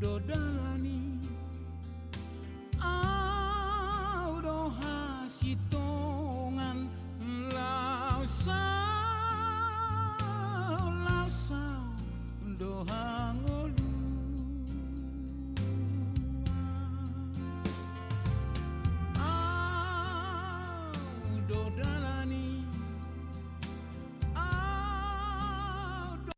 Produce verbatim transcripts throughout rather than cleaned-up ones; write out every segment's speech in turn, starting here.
do dalan i. Au do hasintongan, laos au, laos au do hangoluan. Au do dalan i. Au do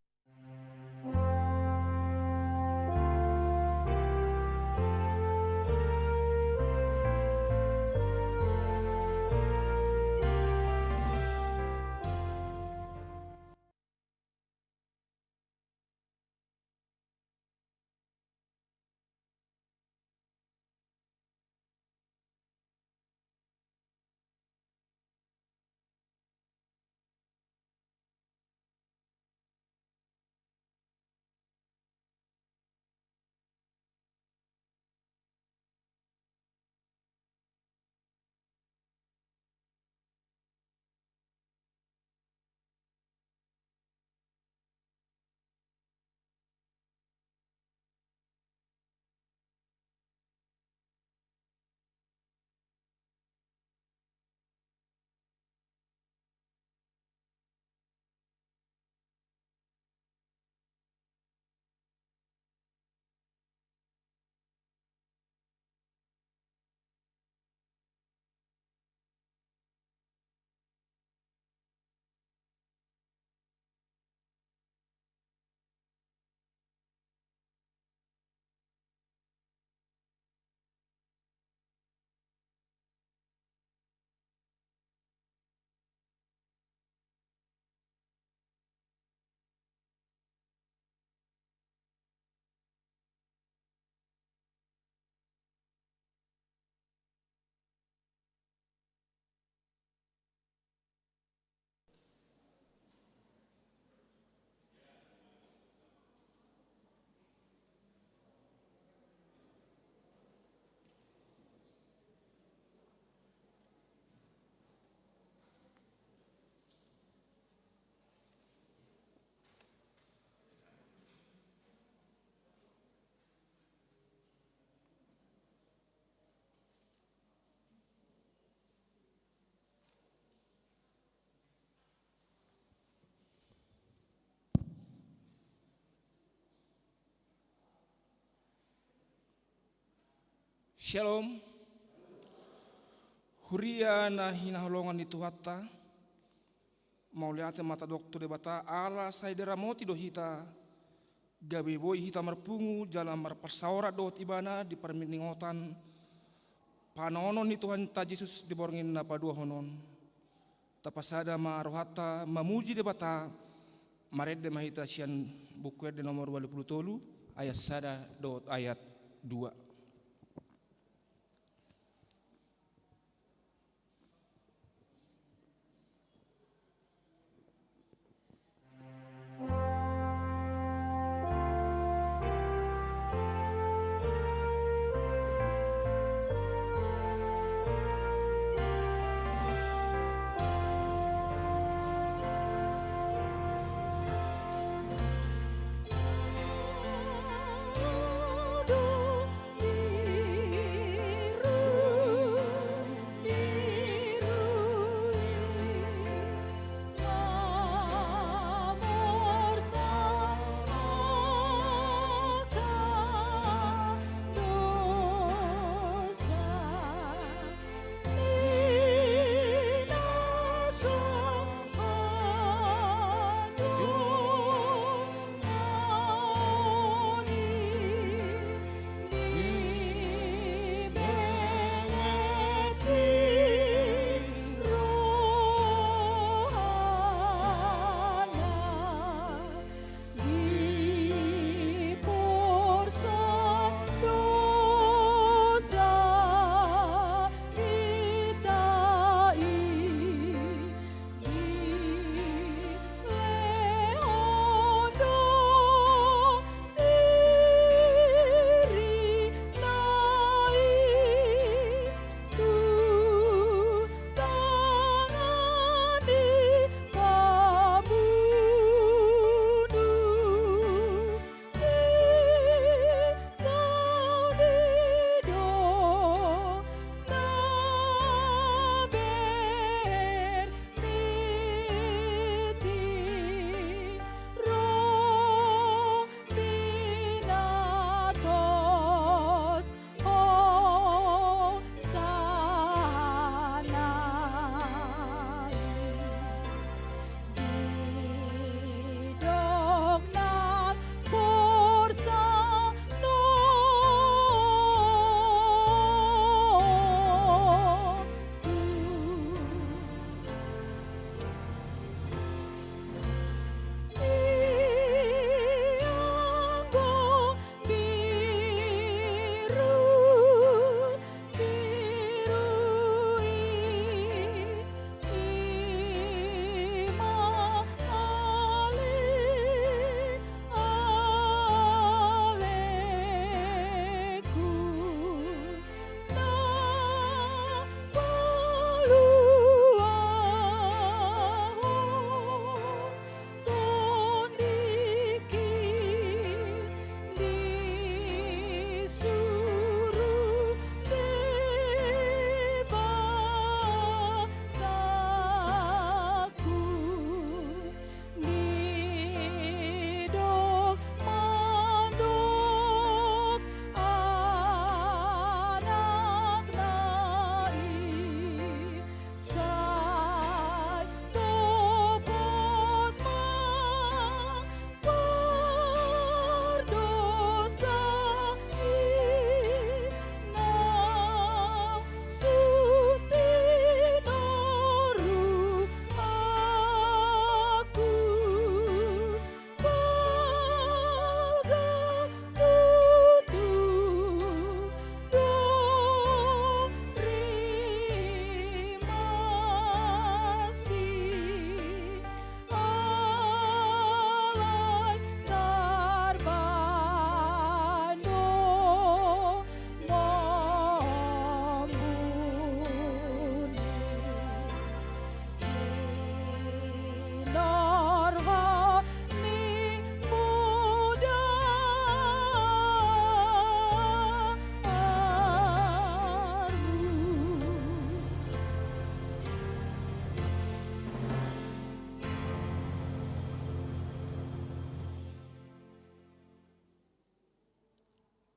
Syalom. Huria na hinaholongan ni Tuhanta, mauliate ma tadok tu Debata ala sai diramoti do hita, gabe boi hita marpungu jala marparsaoran dohot Ibana di parningotan panaonon ni Tuhanta Jesus di borngin na paduahon on. Tapasada ma rohanta mamuji Debata, marende ma hita sian Buku Ende nomor ualu pulu tolu, ayat sada dohot ayat dua.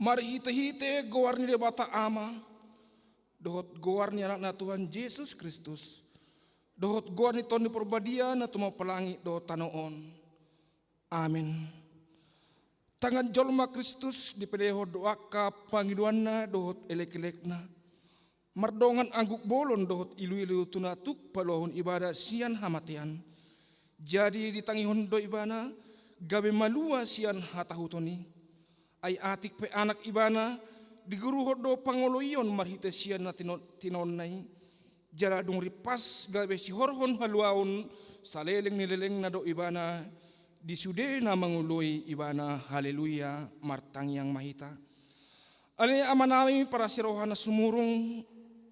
Marhite-hite goar ni Debata Ama, dohot goar ni Anakna Tuhan Jesus Kristus, dohot goar ni Tondi Parbadia na tumompa langit dohot tano on. Amen. Tangan jolma Kristus dipelehon do angka pangidoanna dohot elek-elekna, mardongan angguk bolon dohot ilu-ilu tu na tuk paluahon ibana sian hamatean. Jadi ditangihon do ibana gabe malua sian hatahuton i. Ai atik pe anak ibana, diguruhon do pangoloion marhite sian na tino-, tinaonna i. Jala dung rimpas gabe sihorhon haluaon saleleng ni lelengna do ibana di sude na mangoloi ibana. Haleluya, martangiang ma hita. Ale Amanami parasi roha na sumurung,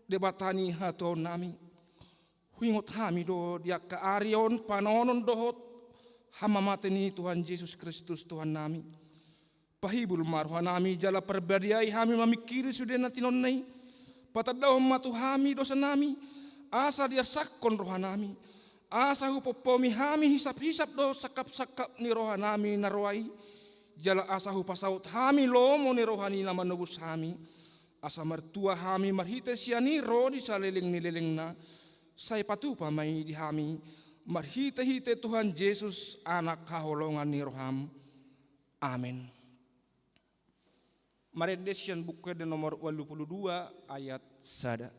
Debata ni hatuaonnami. Huingot hami do di angka ari on panaonon dohot hamamate ni Tuhan Jesus Kristus Tuhannami. Pahibul ma rohanami jala parbadiai hami mamingkiri sude na tinaonna i. Patandahon ma tu hami dosanami, asa diarsakkon rohanami, asa hupompomi hami hisap-hisap dohot sangkap-sangkap ni rohanami na roa i, jala asa hupasaut hami lomo ni roha ni na manobus hami, asa martua hami marhite sian i ro di saleleng ni lelengna, sai patupa ma i di hami, marhite-hite Tuhan Jesus, Anak haholongan ni roham. Amen. Marende sian Buku Ende nomor ualu pulu dua ayat sada.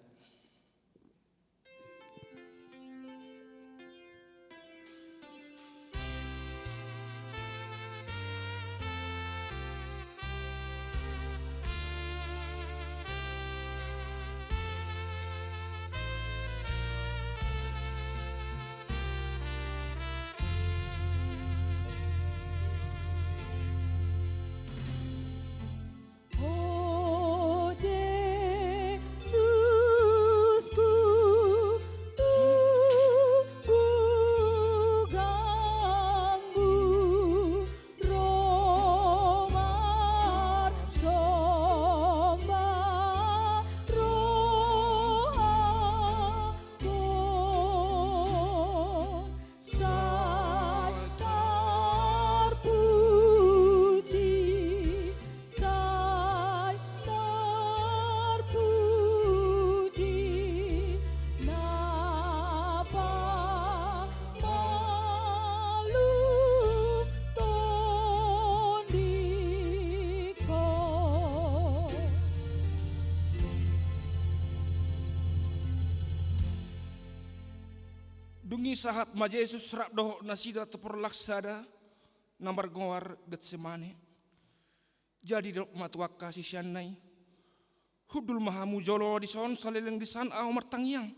O Jesusku, tunggu ganggu, ro marsomba rohangku. Sai tarpuji, sai tarpuji, na pamalum tondingku. Dung i sahat ma Jesus rap dohot nasida tu porlak sada, na margoar Getsemane. Jadi didok ma tu angka siseanna i, hundul ma hamu jolo dison saleleng disan ahu martangiang.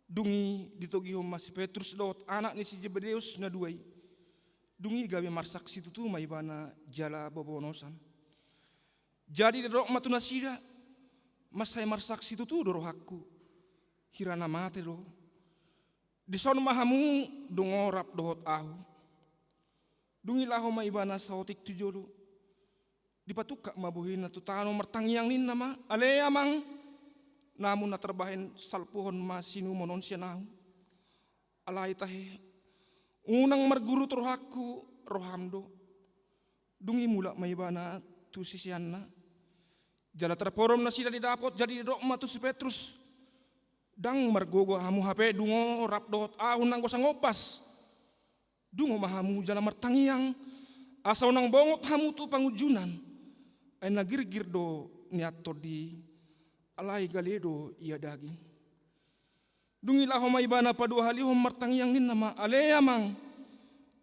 Dung i ditogihon ma si Petrus dohot anak ni si Jebedeus na dua i. Dung i gabe marsak situtu ma ibana jala bobonosan. Jadi didok ma tu nasida, mansai marsak situtu do rohangku, hira na mate do. Dison ma hamu dungo rap dohot ahu. Dung i laho ma ibana saotik tu jolo. Dipatungkap ma bohina tu tano martangiang ninna ma, ale Amang, namu na tarbahen salpuhon ma siinumon on sian ahu. Alai tahe, unang margurut rohangku, roham do. Dung i mulak ma ibana tu siseanna. Jala tarporom nasida didapot, jadi didok ma tu si Petrus, ndang margogo hamu hape dungo rap dohot ahu nanggo sangombas. Dungo ma hamu jala martangiang, asa unang bongot hamu tu pangunjunan. Ai na girgir do nian tondi, alai gale do ia daging. Dung i laho ma ibana paduahalihon martangiang ninna ma, ale Amang,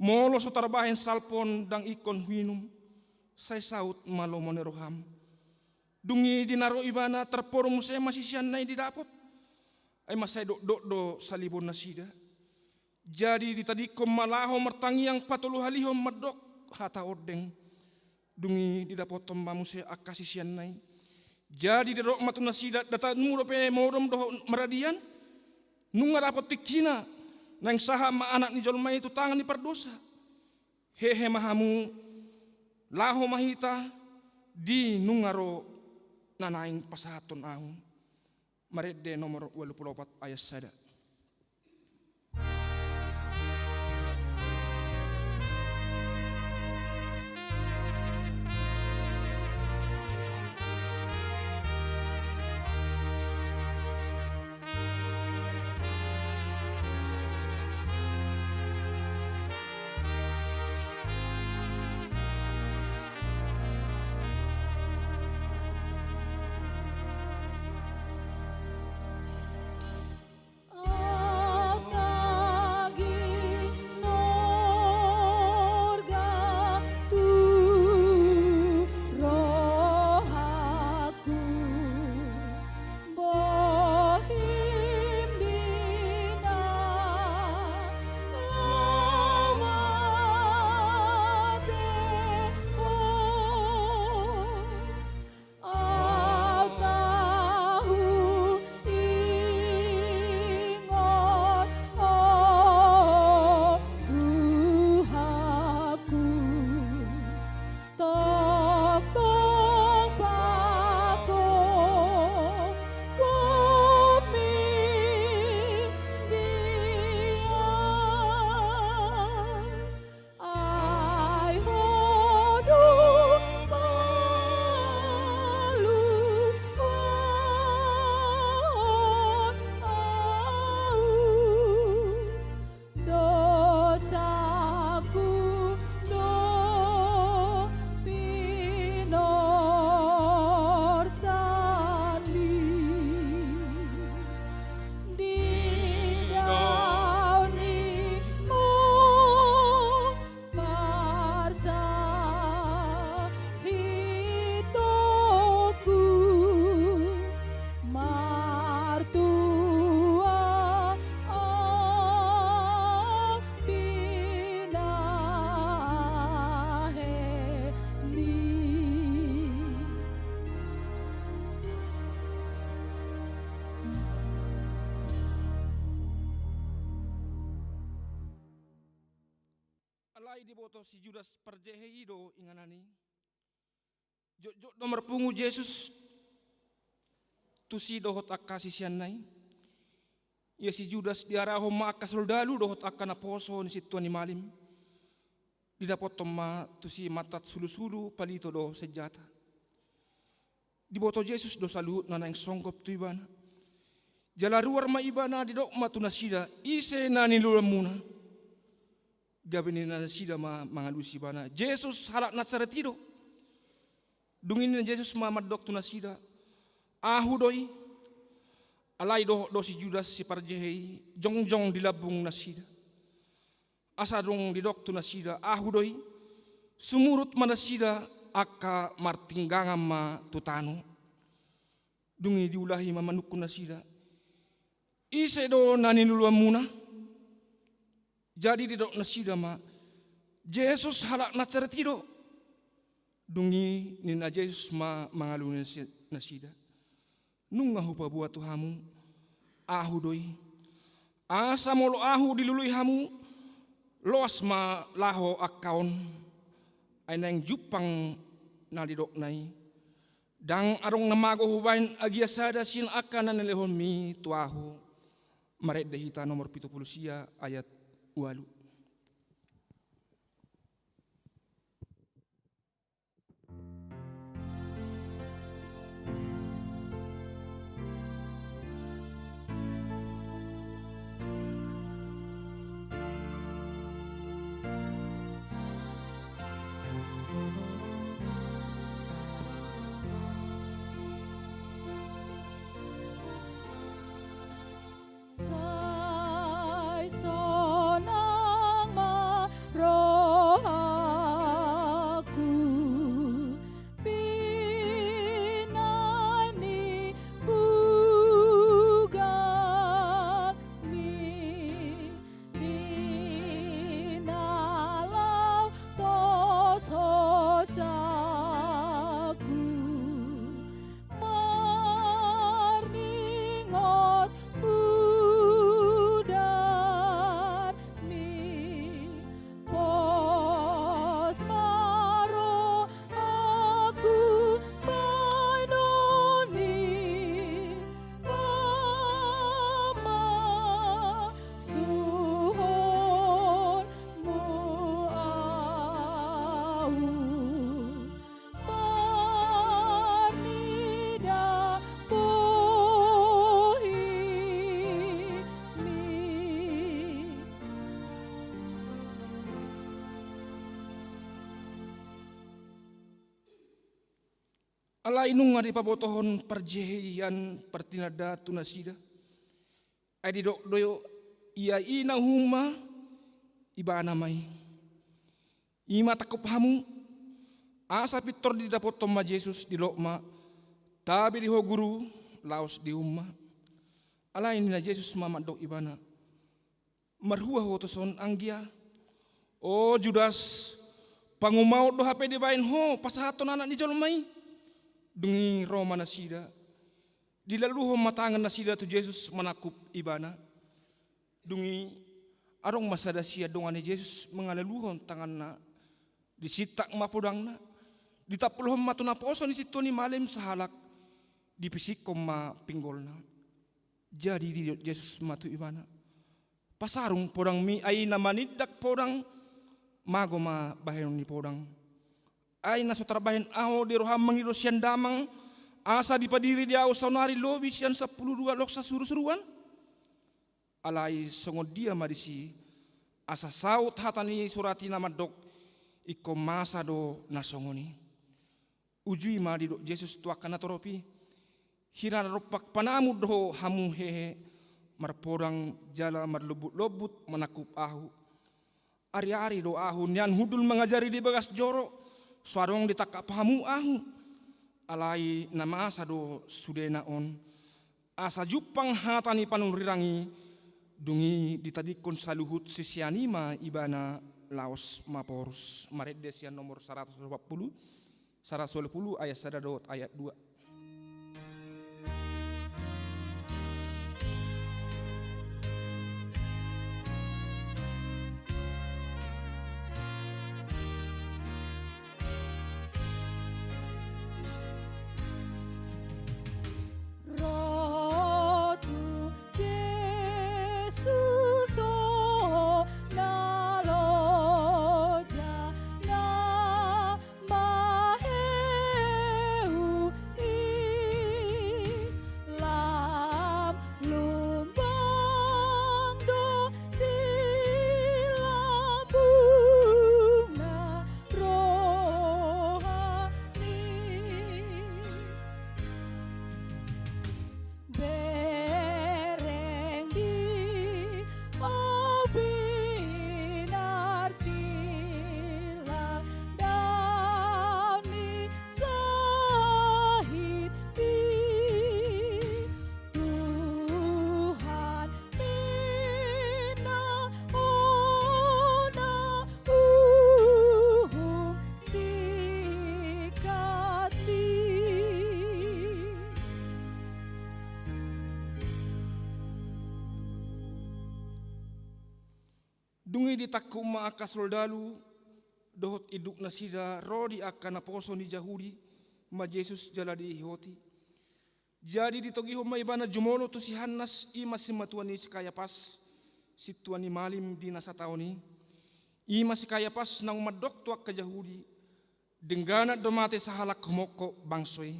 molo so tarbahen salpu on ndang ingkon huinum, sai saut ma lomo ni roham. Dung i di na ro ibana tarporom muse ma siseanna i didapot. Ai mansai dokdok do salibon nasida. Jadi ditadingkon ma laho martangiang patoluhalihon mandok hata ondeng. Dung i didapothon ma muse angka siseanna i. Jadi didok ma tu nasida, datanmu dope modom dohot maradian? Nunga dapot tingkina, naeng sahat ma Anak ni jolma i tu tangan ni pardosa. Hehe ma hamu, laho ma hita di nunga ro na naeng pasahathon ahu. Marende nomor ualu pulu opat ayat sada. Diboto si Judas parjehe i do inganan i. Jotjot do marpungu Jesus tusi dohot angka siseanna i. Ia si Judas diarahon ma angka soldalu dohot angka naposo ni sintua ni malim. Didapothon ma tusi mantat sulusulu, palito dohot senjata. Diboto Jesus do saluhutna naeng songgop tu ibana. Jala ruar ma ibana, didok ma tu nasida, "Ise na niluluanmuna?" Gabe ninna nasida ma mangalusi ibana, "Jesus halak Nasaret i do." Dung i ninna Jesus ma mandok tu nasida, "Ahu do i." Alai dohot do si Judas siparjehe i jongjong di lambung nasida. Asa dung didok tu nasida, "Ahu do i," sumurut ma nasida angka martinggangan ma tu tano. Dung i diulahi ma manungkun nasida, "Ise do na niluluanmuna?" Jadi didok nasida ma, "Jesus halak Nasaret i do." Dung i ninna Jesus ma mangalusi nasida, "Nunga hupaboa tu hamu, Ahu do i. Asa molo Ahu dilului hamu, loas ma laho angka on." Ai naeng jumpang na didokna i. "Ndang adong na mago hubaen agia sada sian angka na nilehonmi tu Ahu." Marende hita nomor pitu pulu sia ayat ualu. Sai sonang ma rohangku, pinai ni bugakmi, di na laho tos hosangku. Marningot pudarmi, pos ma rohangku baenon ni pamasuhonmu ahu. Marnida bohimi. Alai nunga dipabotohon parjehe i an partinanda tu nasida. Ai didok do ia i na uhumma, ibana ma i. I ma tangkup hamu. Asa pintor didapothon ma Jesus, didok ma, "Tabi di ho Guru, laos di uhumma." Alai ninna Jesus ma mandok ibana, "Marhua ho tuson anggia, o Judas? Pangumaon do hape dibaen ho pasahathon Anak ni jolma i?" Dung i ro ma nasida. Dilaluhon ma tangan nasida tu Jesus manangkup ibana. Dung i adong ma sada sian dongan ni Jesus mangalaluhon tanganna, disintak ma podangna, ditampulhon ma tu naposo ni sintua ni malim sahalak, dipisikkon ma pinggolna. Jadi didok Jesus ma tu ibana, "Pasarung podangmi, ai na manindak podang, mago ma bahenon ni podang. Ai na so tarbahen ahu di roham mangido sian Damang, asa dipadiri di ahu saonari lobi sian sampulu dua loksan surusuruan?" Alai songon dia ma disi, asa saut hata ni surat i na mandok, "Ingkon masa do na songon i." Uju i ma didok Jesus tu angka natorop i, "Hira na dompak panamun do hamu hehe, marpodang jala marlombutlombut manangkup ahu? Ariari do ahu nian hundul mangajari di bagas joro, so adong ditangkap hamu ahu. Alai na masa do sudena on." Asa jumpang hata ni panurirang i, dung i ditadingkon saluhut sisean i ma ibana laos maporus. Marende sian nomor saratus opat pulu, saratus ualu pulu ayat sada dohot ayat dua. Dung i ditangkup ma angka soldalu dohot induk nasida ro di angka naposo ni Jahudi ma Jesus jala diihoti. Jadi ditogihon ma ibana jumolo tu si Hannas, i ma simatuan ni si Kayapas, sintua ni malim di na sataon i. I ma si Kayapas naung mandok tu angka Jahudi, dengganan do mate sahalak humongkop bangso i.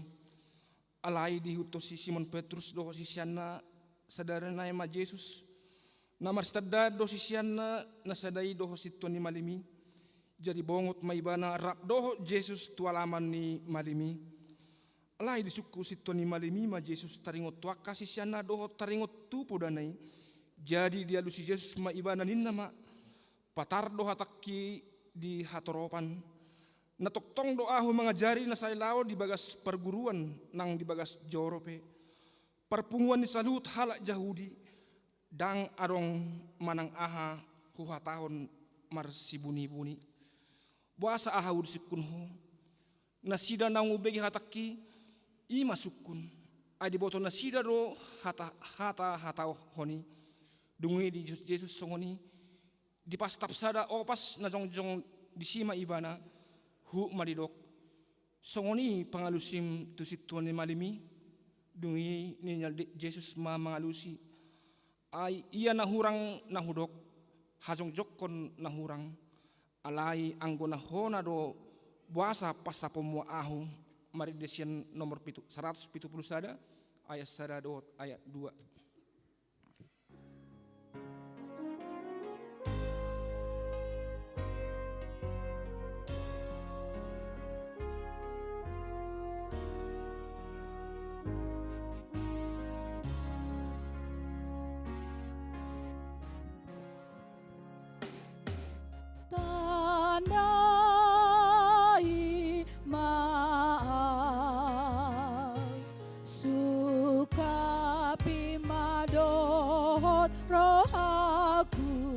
Alai diihuthon si Simon Petrus dohot siseanna sadari nai ma Jesus. Na marsitandaan do siseanna na sada i dohot sintua ni malim i. Jadi bongot ma ibana rap dohot Jesus tu alaman ni malim i. Alai disungkun sintua ni malim i ma Jesus taringot tu angka siseanna dohot taringot tu podana i. Jadi dialusi Jesus ma ibana, ninna ma, patar do hatangki di hatoropan. Na tongtong do ahu mangajari na sai laho di bagas parguruan nang di bagas joro pe, parpunguan ni saluhut halak Jahudi. Ndang adong manang aha huhatahon marsibunibuni. Boasa aha disungkun ho? Nasida naung hubege hatangki, i ma sungkun. Ai diboto nasida do hata, hata hatahon i. Dung i diihut Jesus songon i, dipastap sada opas na jongjong disi ma ibana, huhut ma didok, songon i pangalusim tu sintua ni malim i? Dung i ninna Jesus ma mangalusi, ai ia na hurang na hudok, hajongjongkon na hurang. Alai anggo na hona do, boasa pastaponmu ahu? Marende sian nomor pitu, saratus pitu pulu sada, ayat sada dohot ayat dua. Tandai ma au, sungkapi ma dohot rohaku.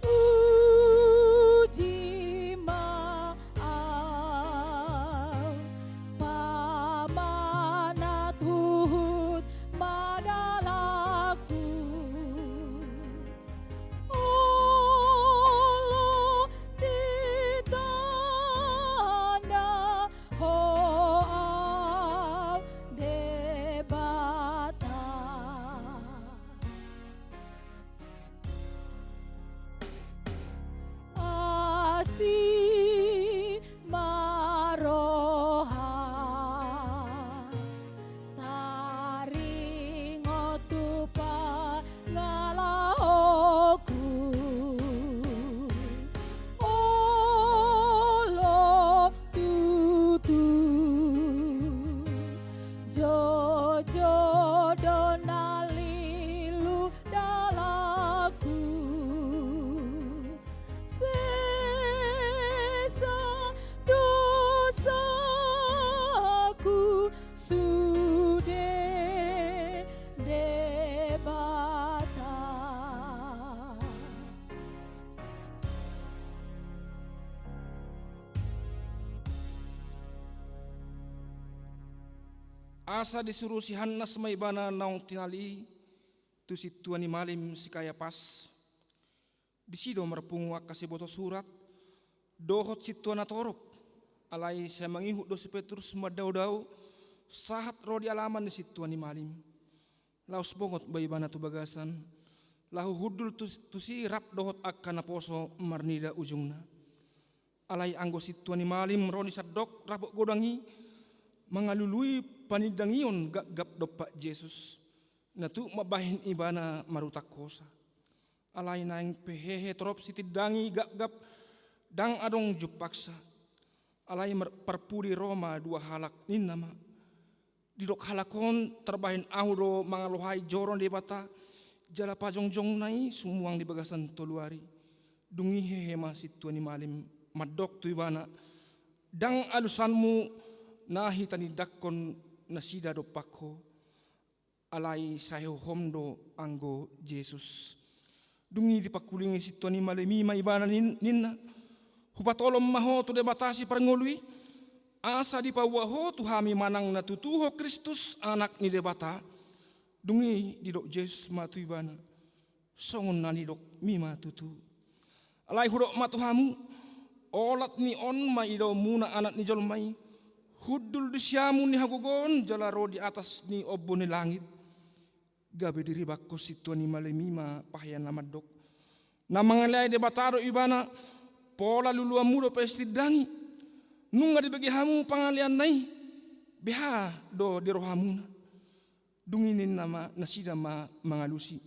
Uji ma au, pamanat huhut ma dalanku. Olo ditanda Ho au Debata. Asi ma roham, taringot tu pangalahoku. Olo tutu, joujou do na lilu dalanku. Sesa dosaku sude Debata. Asa disuru si Hannas ma ibana naung tinallik i tu sintua ni malim si Kayapas. Disi do marpungu angka siboto surat dohot sintua na torop. Alai sai mangihut do si Petrus mandaodao sahat ro di alaman ni sintua ni malim. Laos bongot ma ibana tu bagasan, laho hundul tu, tusi rap dohot angka naposo marnida ujungna. Alai anggo sintua ni malim ro di sandok rapot godang i, mangalului panindangion gapgap dompak Jesus, na tuk mambahen ibana marutang hosa. Alai naeng pe hehe torop sitindangi gapgap, ndang adong jumpangsa. Alai mar-, parpudi ro ma dua halak, ninna ma, didok halak on, tarbahen ahu do mangalohai joro ni Debata, jala pajongjongna i sumuang di bagasan tolu ari. Dung i hehe ma sintua ni malim, mandok tu ibana, ndang alusanmu na hitanindangkon nasida dompak ho. Alai sai hohom do anggo Jesus. Dung i dipangkulingi sintua ni malim i ma ibana nin-, ninna, hupatolon ma ho tu Debata siparngolu i, asa dipaboa ho tu hami manang na tutu ho Kristus, Anak ni Debata. Dung i didok Jesus ma tu ibana, Songon na nidokmi ma tutu. Alai hudok ma tu hamu, olat ni on ma idaonmuna Anak ni jolma i, hundul di siamun ni hagogoon jala ro di atas ni ombun ni langit. Gabe diribanghon sintua ni malemi ma pahean na mandok: Na mangaleai Debata do ibana, pola luluanmu dope sitindangi. Nunga dibege hamu pangaleanna i, beha do di rohamuna? Dung i ninna ma nasida ma mangalusi: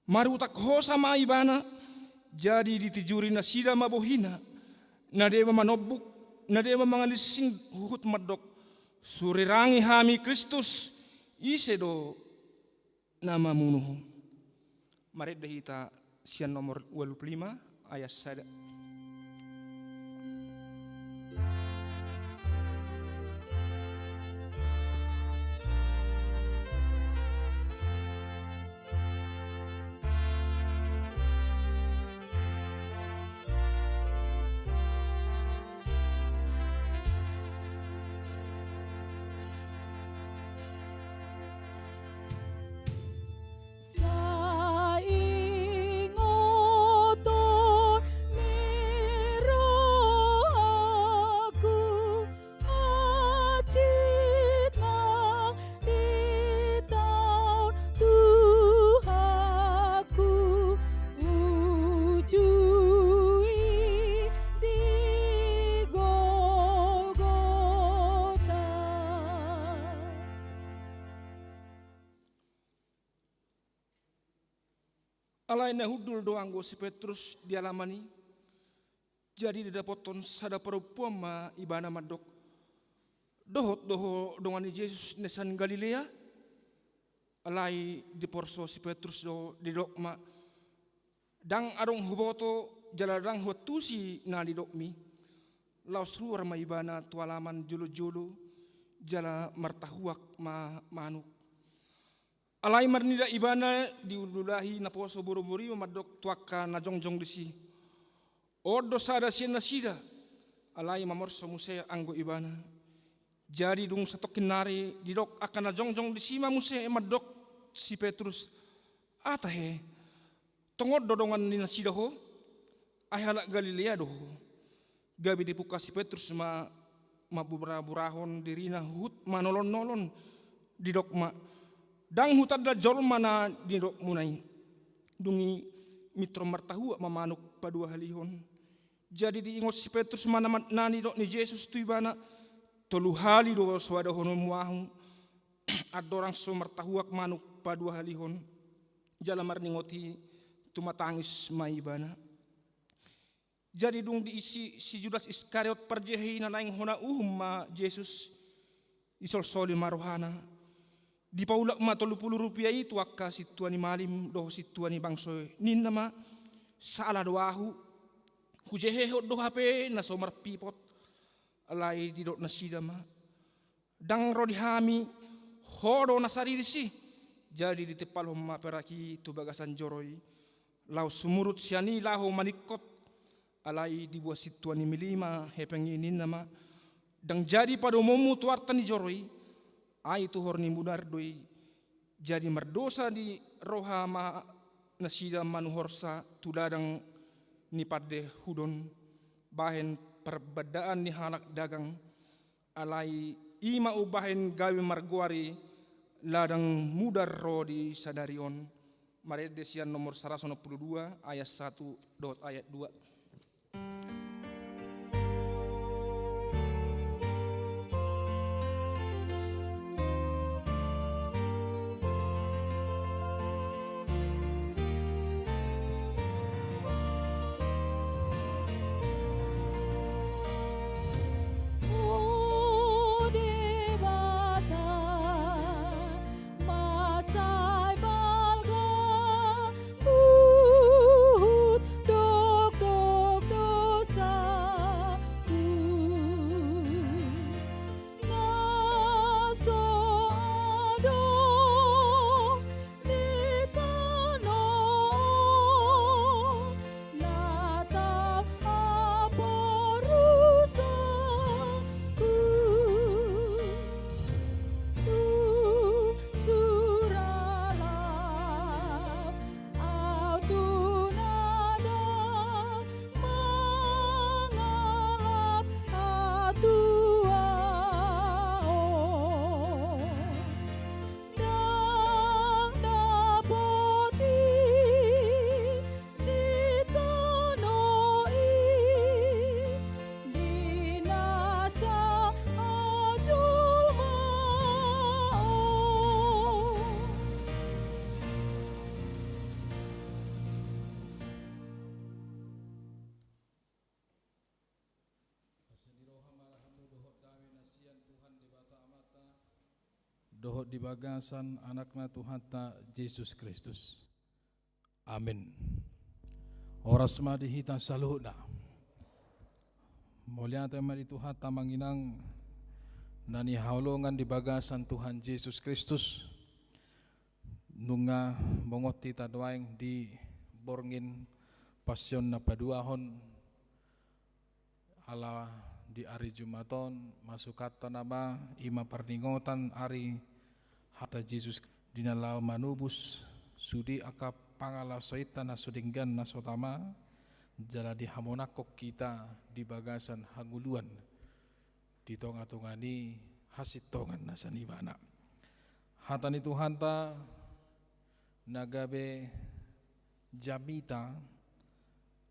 Marutak hosa ma ibana. Jadi ditijuri nasida ma bohina, na deba manombuk, na deba mangalinsing, huhut mandok: Surirangi hami Kristus, ise do na mamunu Ho? Marende hita sian nomor ualu pulu lima, ayat sada. Sai ingoton ni rohangku, hansit nang ditaon Tuhanku, uju i di Golgota. Alai na hundul do anggo si Petrus di alaman i, jadi didapothon sada parompuan ma ibana mandok: Dohot do ho dongan ni Jesus na sian Galilea? Alai diporso si Petrus do, didok ma: Ndang adong huboto jala ndang huantusi na nidokmi. Laos ruar ma ibana tu alaman jolo-jolo jala martahuak ma manuk. Alai marnida ibana, diuldulahi naposo boru-boru i ma mandok tu angka na jongjong disi: On do sada sian nasida. Alai mamorso muse anggo ibana. Jadi dung satongkin nari, didok angka na jongjong disi ma muse mandok si Petrus: Aha tahe? Tongon do dongan ni nasida ho? Ai halak Galilea do ho. Gabe dipungka si Petrus ma mambura-burahon dirina huhut manolon-nolon, didok ma: Ndang hutanda jolma na nidokmuna i. Dung i mintron martahuak ma manuk paduahalihon. Jadi diingot si Petrus ma na, na nidok ni Jesus tu ibana: Tolu hali do so adahononmu ahu, andorang so martahuak manuk paduahalihon. Jala marningot i, tumatangis ma ibana. Jadi dung diisi si Judas Iskariot parjehe i na naeng hona uhum ma Jesus, disolsoli ma rohana. Dipaulak ma tolu pulu rupia i tu angka sintua ni malim dohot sintua ni bangso i, ninna ma: Sala do ahu, hujehehon do hape na so marpipot. Alai didok nasida ma: Ndang ro di hami, ho do na sariris i. Jadi ditimpalhon ma perak i tu bagasan joro i, laos sumurut sian i laho maningkot. Alai dibuat sintua ni malim i ma hepeng i, ninna ma: Ndang jadi padomuonmu tu arta ni joro i, ai tuhor ni mudar do i. Jadi mardosa ni roha ma nasida manuhorsa tu ladang ni pandehudon, bahen parbandaan ni halak dagang. Alai i ma umbahen gabe margoar i ladang mudar ro di sadari on. Marende sian nomor saratus onom pulu dua, ayat satu dohot ayat dua. O Debata, mansai balga huhut dokdok dohot di bagasan Anakna Tuhanta Jesus Kristus. Amin. Horas ma di hita saluhutna. Mauliate ma di Tuhanta, Amang Inang, na nihaholongan di bagasan Tuhan Jesus Kristus. Nunga bongot hita nuaeng di borngin Pasion na paduahon, ala di ari Jumat on masukanta nama i ma parningotan ari hata Jesus di na laho manobus sude angka pangalasoenta na so denggan na so tama, jala dihamonangkon hita di bagasan hangoluan di tonga-tonga ni hasintongan na sian Ibana. Hata ni Tuhanta na gabe jamita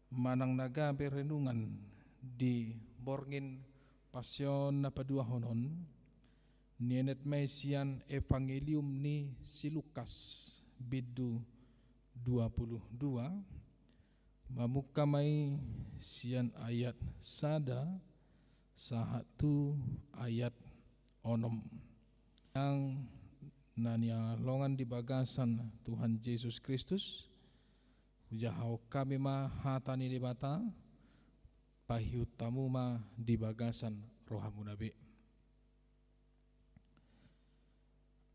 manang na gabe renungan di borngin Pasion na paduahon on, nienet ma i sian Evangelium ni si Lukas, bindu dua puluh dua, mamungka ma i sian ayat sada sahat tu ayat onom. Nang na nihaholongan di bagasan Tuhan Jesus Kristus, hujahahon hami ma hata ni Debata, paihut hamu ma di bagasan rohamuna be.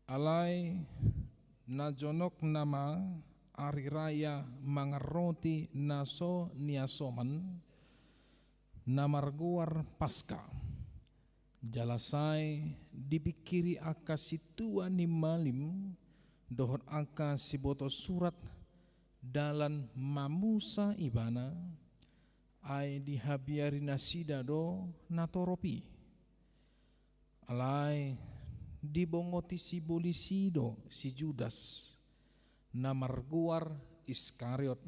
Alai na jonok nama ari raya mangan roti na so niasoman, na margoar Paska. Jala sai dipingkiri angka sintua ni malim dohot angka siboto surat dalan mamusa Ibana, ai dihabiari nasida do natorop i. Alai dibongoti sibolis i do si Judas, na margoar Iskariot,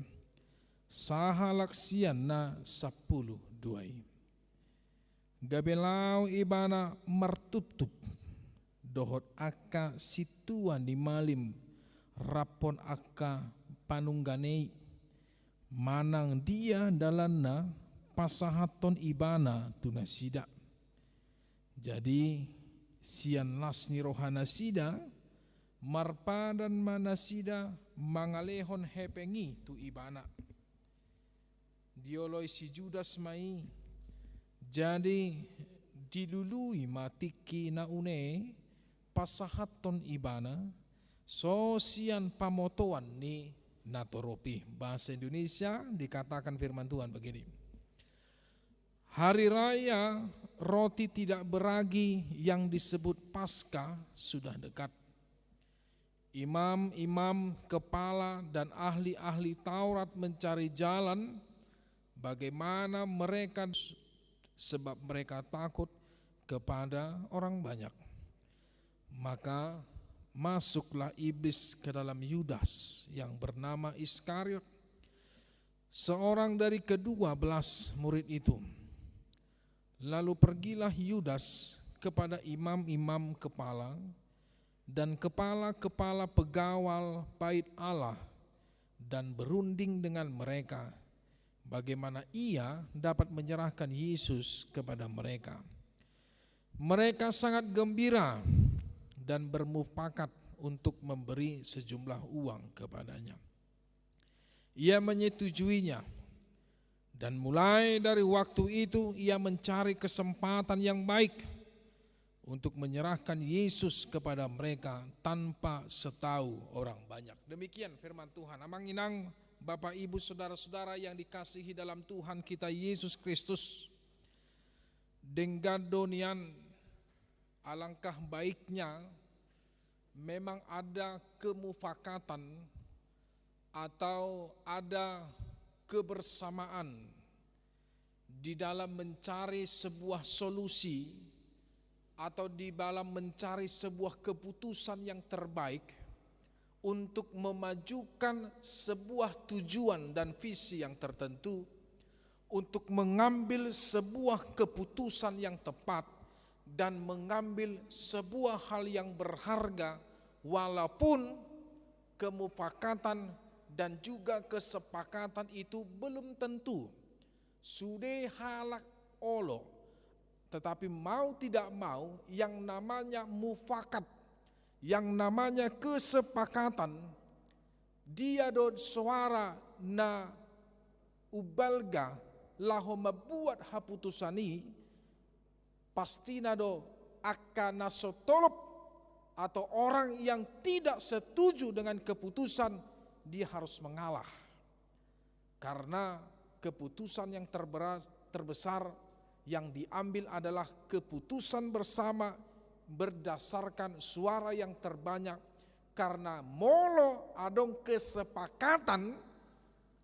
sahalak sian na sampulu dua i. Gabe laho ibana martuptup dohot angka sintua ni malim raphon angka panunggane i, manang dia dalanna pasahathon ibana tu nasida. Jadi sian las ni rohanasida, marpadan ma nasida mangalehon hepeng i tu ibana. Dioloi si Judas ma i, jadi dilului ma tingki na une pasahathon ibana, so sian pamotoan ni natorop i. Bahasa Indonesia dikatakan firman Tuhan begini. Hari raya roti tidak beragi yang disebut Paskah sudah dekat. Imam-imam kepala dan ahli-ahli Taurat mencari jalan bagaimana mereka, sebab mereka takut kepada orang banyak. Maka masuklah iblis ke dalam Yudas yang bernama Iskariot, seorang dari kedua belas murid itu. Lalu pergilah Yudas kepada imam-imam kepala dan kepala-kepala pegawai bait Allah dan berunding dengan mereka bagaimana ia dapat menyerahkan Yesus kepada mereka. Mereka sangat gembira dan bermufakat untuk memberi sejumlah uang kepadanya. Ia menyetujuinya, dan mulai dari waktu itu ia mencari kesempatan yang baik untuk menyerahkan Yesus kepada mereka tanpa setahu orang banyak. Demikian firman Tuhan. Amang inang, bapak ibu, saudara-saudara yang dikasihi dalam Tuhan kita Yesus Kristus, denggan do nian, alangkah baiknya memang ada kemufakatan atau ada kebersamaan di dalam mencari sebuah solusi atau di dalam mencari sebuah keputusan yang terbaik untuk memajukan sebuah tujuan dan visi yang tertentu, untuk mengambil sebuah keputusan yang tepat dan mengambil sebuah hal yang berharga, walaupun kemufakatan dan juga kesepakatan itu belum tentu sude halak olo. Tetapi mau tidak mau, yang namanya mufakat, Yang namanya kesepakatan, dia do soara na umbalga laho mambuat haputusan i, pastina do angka na so tolop atau orang yang tidak setuju dengan keputusan, dia harus mengalah. Karena keputusan yang terbera-, terbesar yang diambil adalah keputusan bersama berdasarkan suara yang terbanyak, karena molo adong kesepakatan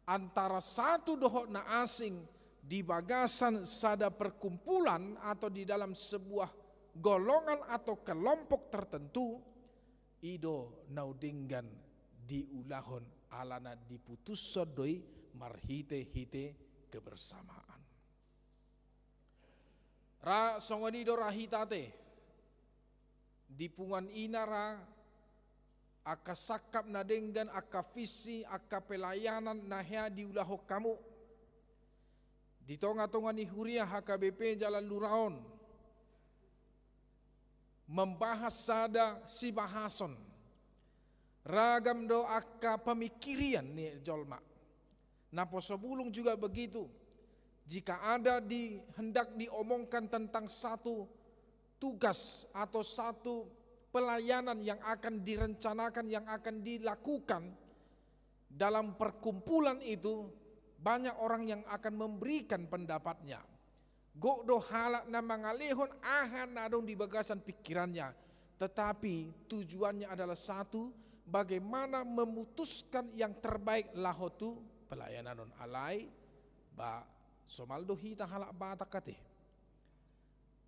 antara satu dohot na asing di bagasan sada perkumpulan atau di dalam sebuah golongan atau kelompok tertentu, i do na denggan diulahon alana diputushon do i marhite-hite kebersamaan. Ra songon i do ra hita ate. Di punguan i na ra angka sangkap na denggan, angka visi, angka pelayanan na hea diulahon hamu. Di tonga-tonga ni huria H K B P Jalan Lura on, membahas sada sibahason. Ragam do angka pemikirian ni jolma. Naposo bulung juga begitu. Jika ada di, hendak diomongkan tentang satu tugas atau satu pelayanan yang akan direncanakan, yang akan dilakukan dalam perkumpulan itu, banyak orang yang akan memberikan pendapatnya. Gok do halak na mangalehon aha na adong di bagasan pikirannya, tetapi tujuannya adalah satu, bagaimana memutuskan yang terbaik laho tu pelayanan on. Alai, ba, somal do hita halak Batak ate.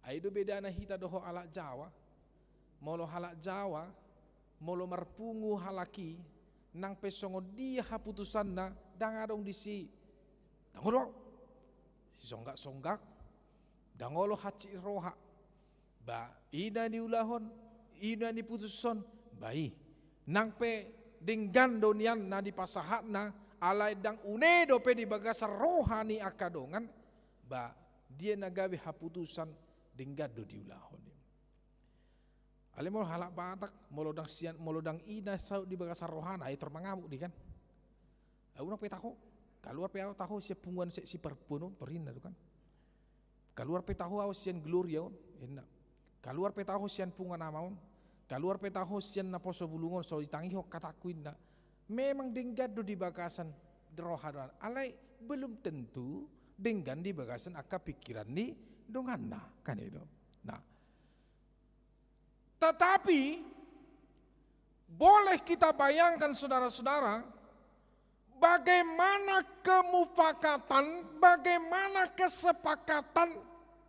Ai do bedana hita dohot halak Jawa. Molo halak Jawa, molo marpungu halak i, nang pe songon dia haputusanna, ndang adong disi. Ndang olo. Sisonggak-songgak. Ndang olo hansit roha. Ba, i na niulahon, i na niputushon, ba i. Nang pe denggan do nian na dipasahatna, alai ndang une dope di bagasan roha ni angka dongan, ba, dia na gabe haputusan denggan do diulahon i. Alai molo halak Batak, molo ndang sian, molo ndang i na saut di bagasan rohana, ai tor mangamuk dia kan. Au nang pe taho, kaluar pe au taho sian punguan si, si parpunguan on, tor inna do kan. Kaluar pe taho au sian Gloria on, inna. Kaluar pe taho sian punguan ama on, kaluar pe taho sian naposo bulung on, so ditangihon hatangku inna. Memang denggan do di bagasan roha dongan. Alai belum tentu denggan di bagasan angka pikiran ni donganna, kan i do. Nah, tetapi, boleh kita bayangkan, saudara-saudara, bagaimana kemufakatan, bagaimana kesepakatan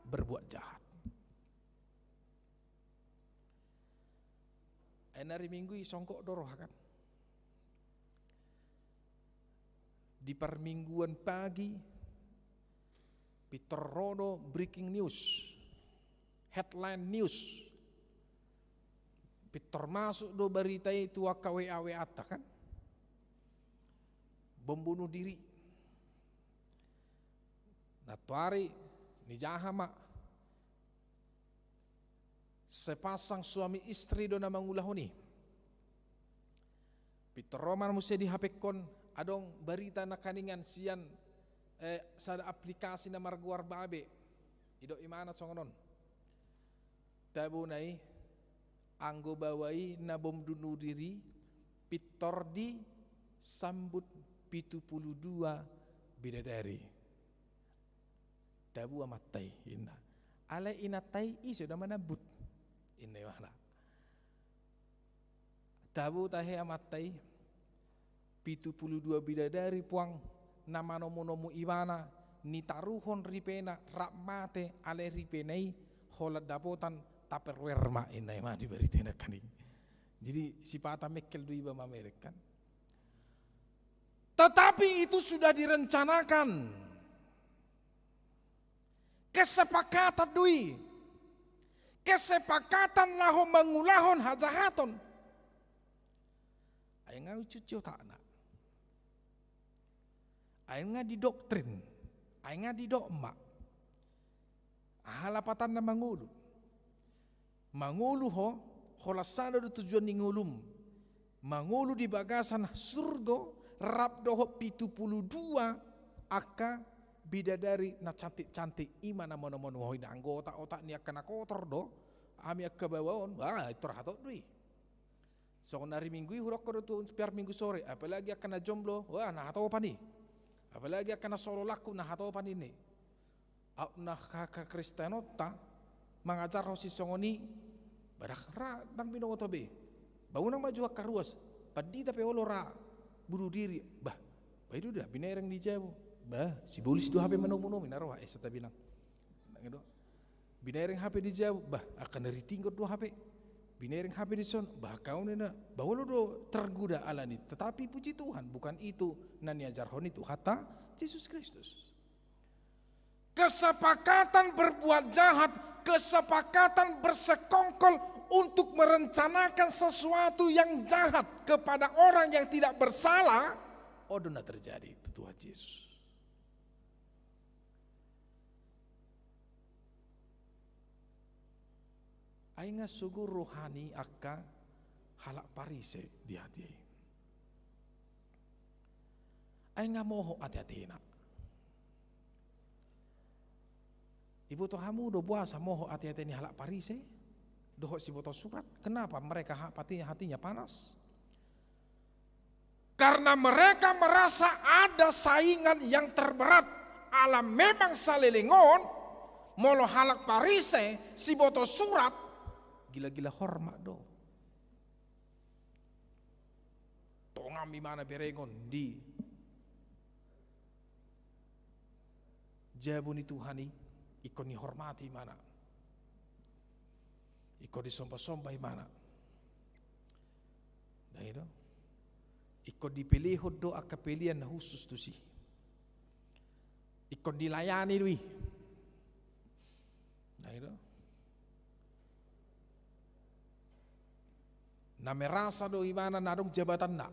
berbuat jahat. Ai na ari Minggu i songgok do roha kan. Di parmingguan pagi, pintor ro do breaking news, headline news. Pintor masuk do barita i tu angka W A W A-ta kan. Bom bunuh diri. Nantoari nijaha ma. Sepasang suami istri do na mangulahon i. Pintor ro ma muse di H P-kon, adong barita nangkiningan sian, eh, sada aplikasi na margoar Babe. Didok imana songon on. Tabona i, anggo baoa i na bom bunuh diri, pintor disambut pitu pulu dua bidadari. Tabo amanta i, inna. Alai inanta i, ise do na manambut? Inna imana. Tabo tahe amanta i, pitu pulu dua bidadari puang, na manomu-nomu ibana, nitaruhon ripena, rap mate, alai ripena i, holan dapotan Tupperware ma, inna imana di barita i nangkining. Jadi, sipata mengkel do iba mamerek kan. Tetapi itu sudah direncanakan. Kesepakatan do i. Kesepakatan laho mangulahon hajahaton. Ai nga ucuci otakna. Ai nga didoktrin. Ai nga didogma. Aha lapatanna mangolu? Mangolu ho, Holan sada do tujuan ni ngolum. Mangolu di bagasan surgo, rap dohot pitu pulu dua angka bidadari na cantik-cantik, i ma na manu-manuhon. Anggo otak-otak ni angka na kotor do, hami angka baoa on, bah, pintor hatop do i. Songon ari Minggu i hudok do tu piar Minggu sore, apalagi angka na jomblo, wah, na hatopan i. Apalagi angka na so olo laku, na hatopan i. Aut na ha-, hakristenonta mangajarhon sisongon i, bah, ra ndang binoto be. Bah, unang ma jo angka ruas, pandita pe olo ra bunuh diri. Bah, bah, i do da binereng di jabu. Bah, sibolis do hape manomu-nomu na roha, eh, sata binang. Nang i do. Binereng hape di jabu, bah, angka na ritinggot do hape. Binereng hape dison, bah, kau nena, bah, olo do tergoda alani. Tetapi puji Tuhan, bukan itu na niajarhon ni Tuhanta Jesus Kristus. Kesepakatan berbuat jahat, kesepakatan bersekongkol untuk merencanakan sesuatu yang jahat kepada orang yang tidak bersalah, on do na terjadi tu Tuhan Jesus. Ai nga sogo roha ni angka halak Parise di hatiha i. Ai nga mohop ate-atena. Iboto hamu do boasa mohop ate-ate ni halak Parise dohot siboto surat? Kenapa mereka ha-, hati-, hatinya panas? Karena mereka merasa ada saingan yang terberat. Ala memang saleleng on, molo halak Parise, siboto surat, gila-gila hormat do. Tongammi mana berengon di jabu ni Tuhan i, ingkon dihormati imana. Ingkon disomba-somba imana. Nah, i do. Ingkon dipelehon do angka pelean na khusus tusi. Ingkon dilayani do i. Nah, i do. Na merasa do imana na adong jabatanna.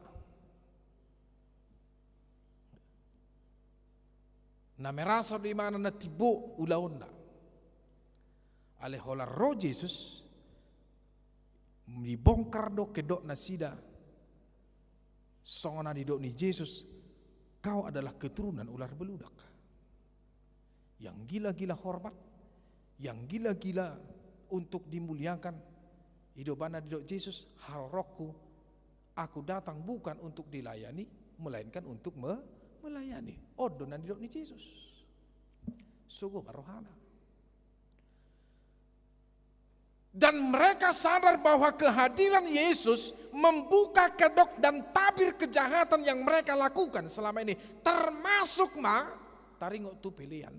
Na merasa do imana na timbo ulaonna. Alai holan ro Jesus, dibongkar do kedok nasida. Songon na didok ni Jesus, "Kau adalah keturunan ular beludak." Yang gila-gila hormat, yang gila-gila untuk dimuliakan, i do umbahen na didok Jesus, "Haroroku, Aku datang bukan untuk dilayani, melainkan untuk me-, melayani." On do na didok ni Jesus. Sogo ma rohana. Dan mereka sadar bahwa kehadiran Yesus membuka kedok dan tabir kejahatan yang mereka lakukan selama ini, termasuk ma taringot tu pelean.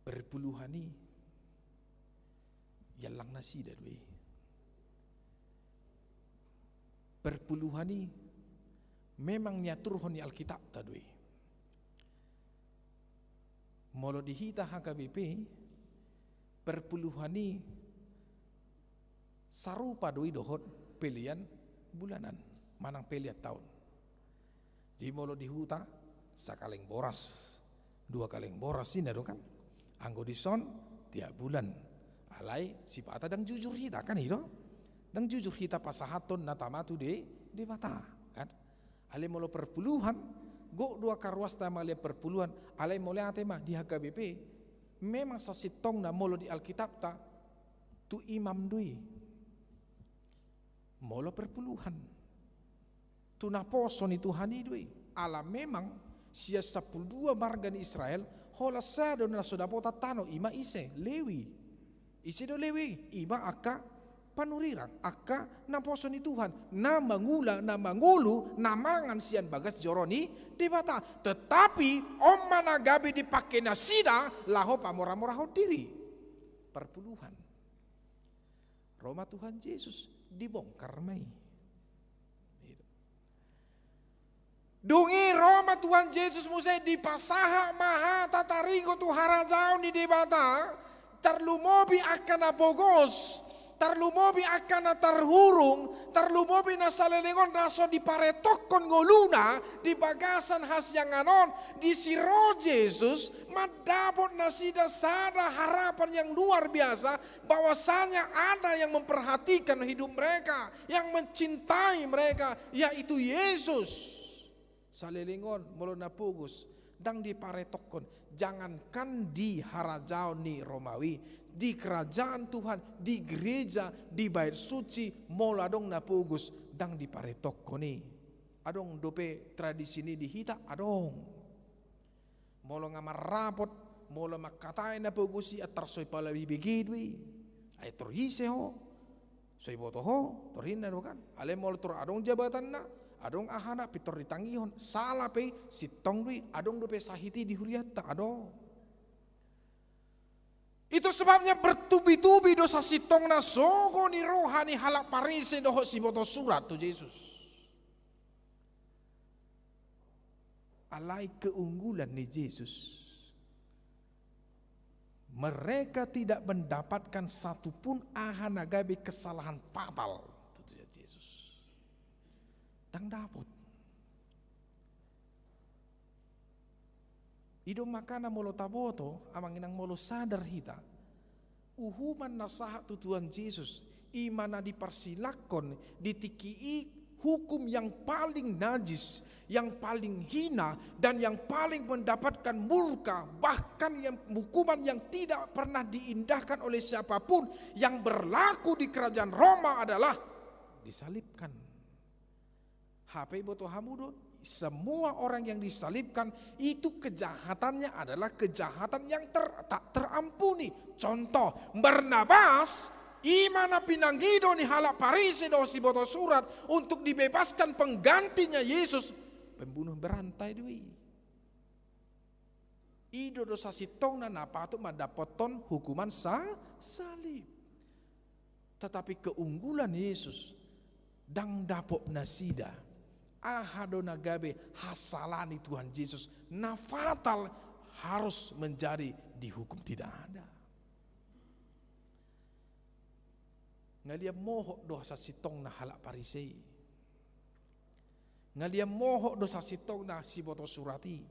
Perpuluhan i, iallang nasida do i. Perpuluhan i memang niaturhon ni Alkitapta do i. Molo di hita H K B P, perpuluhan i sarupa do i dohot pelean bulanan, manang pelean taon. Jadi molo di huta, sakaleng boras, dua kaleng boras i na do kan. Anggo dison, tiap bulan. Alai sipata ndang jujur hita kan i do. Ndang jujur hita pasahathon na tama tu De-, Debata kan. Alai molo perpuluhan, gok do angka ruasta mangalean perpuluhan, alai mauliate ma di H K B P, memang sasintongna molo di Alkitapta, tu imam do i. Molo perpuluhan, tu naposo ni Tuhan i do i. Ala memang sian sampulu dua marga ni Israel, holan sada do na so dapotan tano, i ma ise? Lewi. Ise do Lewi? I ma angka panurirang, angka naposo ni Tuhan, na mangula, na mangolu, na mangan sian bagas joro ni Debata. Tetapi on ma na gabe dipangke nasida laho pamora-morahon diri. Perpuluhan. Ro ma Tuhan Jesus, dibongkar ma i. Dung i ro ma Tuhan Jesus muse, dipasahat ma hata taringot tu harajaon ni Debata, tarlumobi angka na pogos, Tarlumobi angka na tarhurung, tarlumobi na saleleng on na so diparetokkon ngoluna di bagasan hasiangan on, disi ro Jesus mandapot nasida sada harapan yang luar biasa, bahwasanya ada yang memperhatikan hidup mereka, yang mencintai mereka, yaitu Yesus. Saleleng on, molo na pogos, ndang diparetokkon, jangankan di harajaon ni Romawi, di kerajaan Tuhan, di gereja, di bait suci, molo adong na pogos, ndang diparetokkon i. Adong dope tradisi ni di hita, adong. Molo nga marrapot, molo mangkatai na pogos i, antar so i pala i bege do i. Ai tor ise ho? So iboto ho, tor ninna do kan. Alai molo tor adong jabatanna, adong ahana, pintor ditangihon, sala pe i, sintong do i, adong dope sahit i di hurianta, adong. Itu sebabnya bertubi-tubi dosa sintongna sogo ni roha ni halak Parise dohot siboto surat tu Jesus. Alai keunggulan ni Jesus. Mereka tidak mendapatkan satu pun aha na gabe kesalahan fatal. Tutu ya Jesus. Ndang dapot. I do makana molo taboto, amang inang, molo sadar hita, uhuman na sahat tu Tuhan Jesus, i ma na diparsilakkon di tingki i hukum yang paling najis, yang paling hina, dan yang paling mendapatkan murka, bahkan yang hukuman yang tidak pernah diindahkan oleh siapapun yang berlaku di kerajaan Roma adalah disalibkan. Hape iboto hamu do, semua orang yang disalibkan itu kejahatannya adalah kejahatan yang ter-, tak terampuni. Contoh, Barnabas, i ma na pinangido ni halak Parise dohot siboto surat untuk dibebaskan penggantinya Yesus, pembunuh berantai do i. I do dosa sintongna na patut mandapothon hukuman sa-, salib. Tetapi keunggulan Yesus, ndang dapot nasida aha do na gabe hasala ni Tuhan Jesus na fatal harus menjadi dihukum, tidak ada. Nga liat mohot do sasintongna halak Parise i. Nga liat mohot do sasintongna siboto surat i.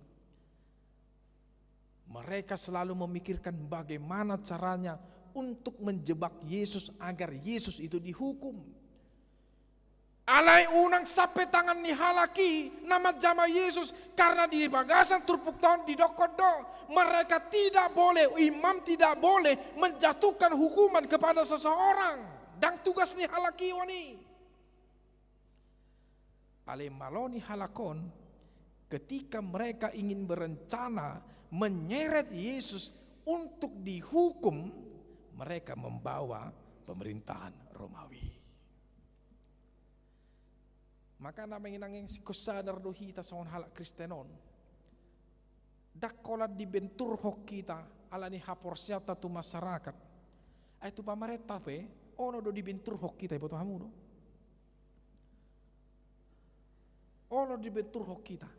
Mereka selalu memikirkan bagaimana caranya untuk menjebak Yesus agar Yesus itu dihukum. Alai unang sampe tangan ni halak i na manjama Yesus, karena di bagasan turpukta on didokkon do, mereka tidak boleh, imam tidak boleh menjatuhkan hukuman kepada seseorang. Ndang tugas ni halak i on i. Alai malo ni halak on, ketika mereka ingin berencana menyeret Yesus untuk dihukum, mereka membawa pemerintahan Romawi. Makana amang inang, ingkon sadar do hita songon halak Kristen on. Ndang holan dibenturhon hita ala ni haporseaonta tu masyarakat. Ai tu pamarenta pe, olo do dibenturhon hita, iboto hamu do. Olo dibenturhon hita.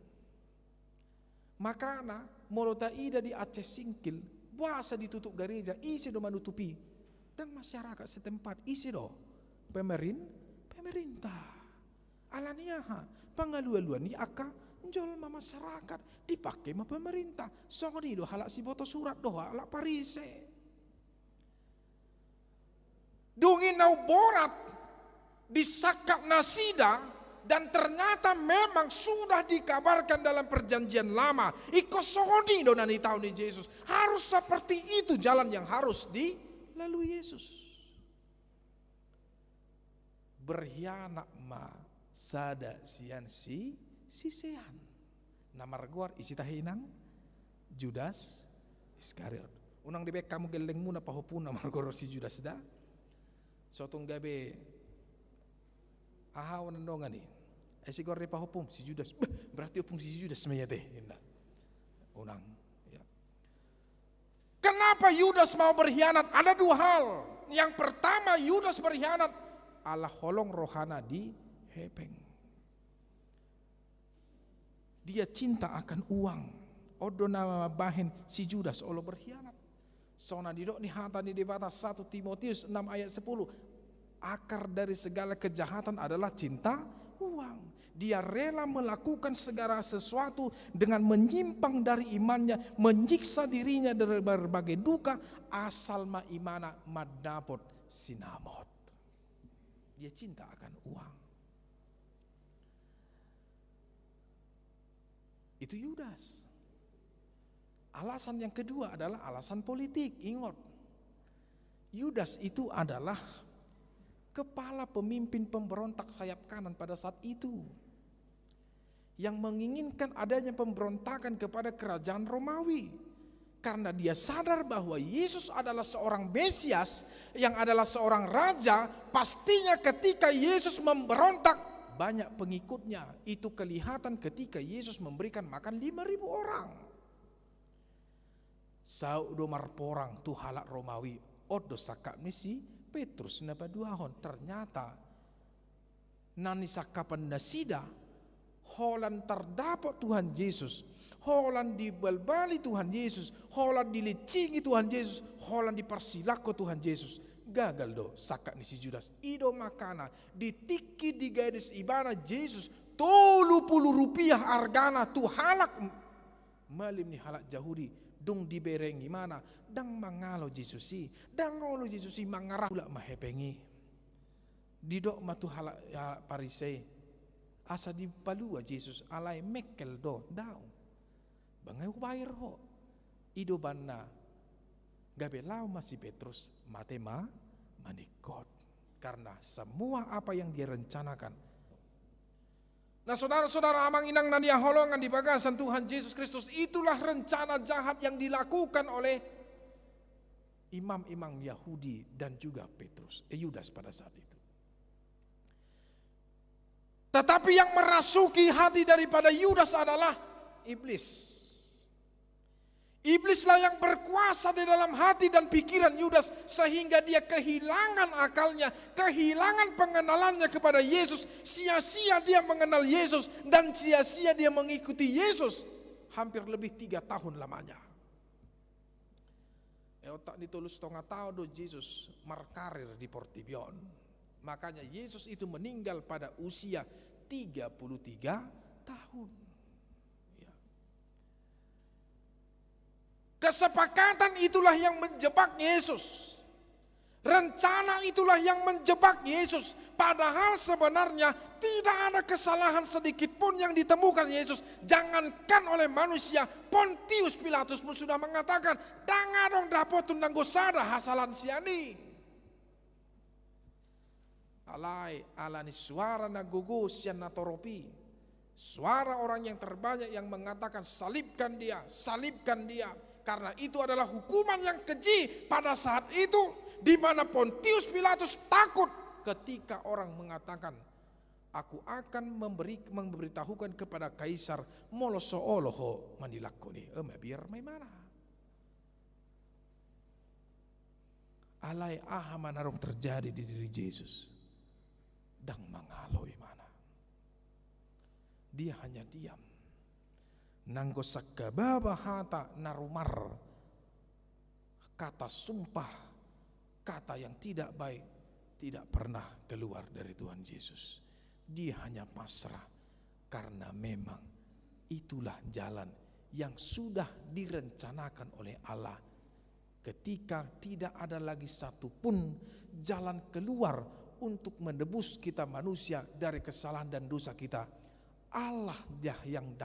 Makana, molo taida di Aceh Singkil, boasa ditutup gareja, ise do manutupi? Ndang masyarakat setempat, ise do? Pemerin-, pemerintah. Ala ni aha? Pangalualuan ni angka jolma masyarakat, dipake ma pemerintah. Songon i do halak siboto surat dohot halak Parise. Dung i na umborat disangkap nasida, dan ternyata memang sudah dikabarkan dalam perjanjian lama. Ingkon songon i do na nitaon ni Jesus. Harus seperti itu jalan yang harus dilalui Yesus. Berkhianat ma sada sian si, sisean. Na margoar, ise tahe inang? Judas Iskariot. Unang dibaen hamu gellengmuna pahompuna margoar si Judas da. So tung gabe aha on dongan i. Ai sigoar ni pahompum si Judas. Bah, berarti ompung si Judas ma i ate, ninna. Unang, ya. Kenapa Yudas mau berkhianat? Ada dua hal. Yang pertama, Yudas berkhianat ala holong rohana di hepeng. Dia cinta akan uang. On do na mambahen si Judas olo berkhianat. Songon na nidok ni hata ni Debata, satu Timotius enam ayat sepuluh. Akar dari segala kejahatan adalah cinta uang. Dia rela melakukan segala sesuatu dengan menyimpang dari imannya, menyiksa dirinya dari berbagai duka, asal ma imana mandapot sinamot. Dia cinta akan uang. Itu Yudas. Alasan yang kedua adalah alasan politik. Ingat, Yudas itu adalah kepala pemimpin pemberontak sayap kanan pada saat itu, yang menginginkan adanya pemberontakan kepada kerajaan Romawi. Karena dia sadar bahwa Yesus adalah seorang Mesias, yang adalah seorang raja, pastinya ketika Yesus memberontak, banyak pengikutnya. Itu kelihatan ketika Yesus memberikan makan lima ribu orang. Saut do marporang tu halak Romawi, on do sangkap ni si Petrus na paduahon. Ternyata na nisangkapan nasida, holan tardapot Tuhan Jesus, holan dibalbali Tuhan Jesus, holan dilincingi Tuhan Jesus, holan diparsilangkon Tuhan Jesus. Gagal do sangkap ni si Judas. I do makana di tingki digadis ibana Jesus, tolu pulu rupiah argana tu halak malim ni halak Jahudi, dung dibereng ibana, ndang mangalo Jesus i, ndang olo Jesus i mangarahon, tulak ma hepeng i. Didok ma tu halak, halak Parisei, asa dipalua Jesus, alai mengkel do, daong. Banga hubair ho. I do banna, gabe laho ma si Petrus, mate ma maningkot. Karena semua apa yang dia rencanakan. Nah, saudara-saudara, amang inang na hinaholongan di bagasan Tuhan Jesus Kristus, itulah rencana jahat yang dilakukan oleh imam-imam Yahudi dan juga Petrus, eh, Yudas pada saat itu. Tetapi yang merasuki hati daripada Yudas adalah iblis. Iblislah yang berkuasa di dalam hati dan pikiran Yudas, sehingga dia kehilangan akalnya, kehilangan pengenalannya kepada Yesus. Sia-sia dia mengenal Yesus, dan sia-sia dia mengikuti Yesus. Hampir lebih tiga tahun lamanya. E, otak ni tolu setengah tahun do Jesus markarir di portibi on. Makanya Yesus itu meninggal pada usia tiga puluh tiga tahun. Ya. Kesepakatan itulah yang menjebak Yesus. Rencana itulah yang menjebak Yesus. Padahal sebenarnya tidak ada kesalahan sedikit pun yang ditemukan Yesus. Jangankan oleh manusia, Pontius Pilatus pun sudah mengatakan, "Ndang adong dapoton nanggo sada hasalahan sian i." Alai ala ni suara na gogo sian natorop i, suara orang yang terbanyak yang mengatakan, "Salibkan dia, salibkan dia." Karena itu adalah hukuman yang keji pada saat itu, di mana Pontius Pilatus takut ketika orang mengatakan, "Aku akan memberi, memberitahukan kepada Kaisar, molo so olo ho manilangkon i." E, mabiar ma imana. Alai aha ma na adong terjadi di diri Jesus? Ndang mangalo imana. Dia hanya diam. Nanggo sangkababa hata na rumar, kata sumpah, kata yang tidak baik, tidak pernah keluar dari Tuhan Yesus. Dia hanya pasrah karena memang itulah jalan yang sudah direncanakan oleh Allah. Ketika tidak ada lagi satu pun jalan keluar untuk menebus kita manusia dari kesalahan dan dosa kita, Allah dah yang